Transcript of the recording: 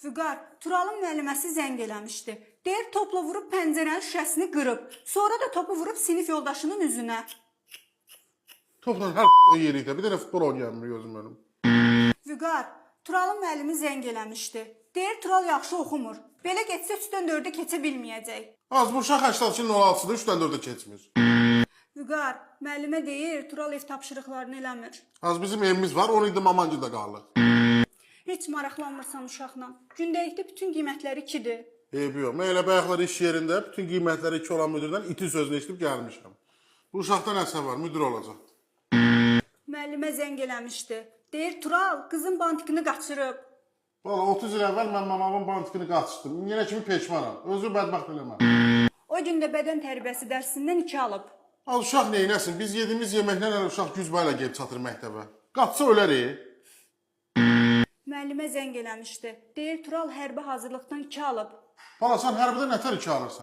Vüqar, Turalın müəlliməsi zəng eləmişdi. Deyir topla vurub pəncərənin şüşəsini qırıb. Sonra da topu vurub sinif yoldaşının üzünə. Topla hər yerik də. Bir dənə futbol oynayamır gözüm önüm. Vüqar, Turalın müəllimi zəng eləmişdi. Deyir Tural yaxşı oxumur. Belə getsə 3-dən 4-ə keçə bilməyəcək. Az bu uşaq 82-06-dır, 3-dən 4-ə keçmir. Vüqar, müəllimə deyir Tural ev tapşırıqlarını eləmir. Az bizim evimiz var, 10 ildir Mamancıda qalır. Heç maraqlanmırsan uşaqla. Gündəlikdə bütün qiymətləri 2-dir. Eybi yox. Mən elə bayaqlar iş yerində bütün qiymətləri 2 olan müdirdən iti sözünü eşidib gəlmişəm. Bu uşaqda nəsə var, müdir olacaq. Müəllimə zəng eləmişdi. Deyir Tural qızın bantikini qaçırıb. Valla 30 il əvvəl mən mamamın bantikini qaçırdım. Yenə kimi peşmanam. Özü bədbəxt eləmə. O gün də bədən tərbiyəsi dərsindən 2 alıb. Az uşaq neynəsin? Biz yediyimiz yeməklə hələ uşaq güc bayla gəlib çatır məktəbə. Qaçsa ölərik. Müəllimə zəng eləmişdi. Deyir Tural hərbi hazırlıqdan 2 alıb. Bala sən hərbidə nətər iki alırsan?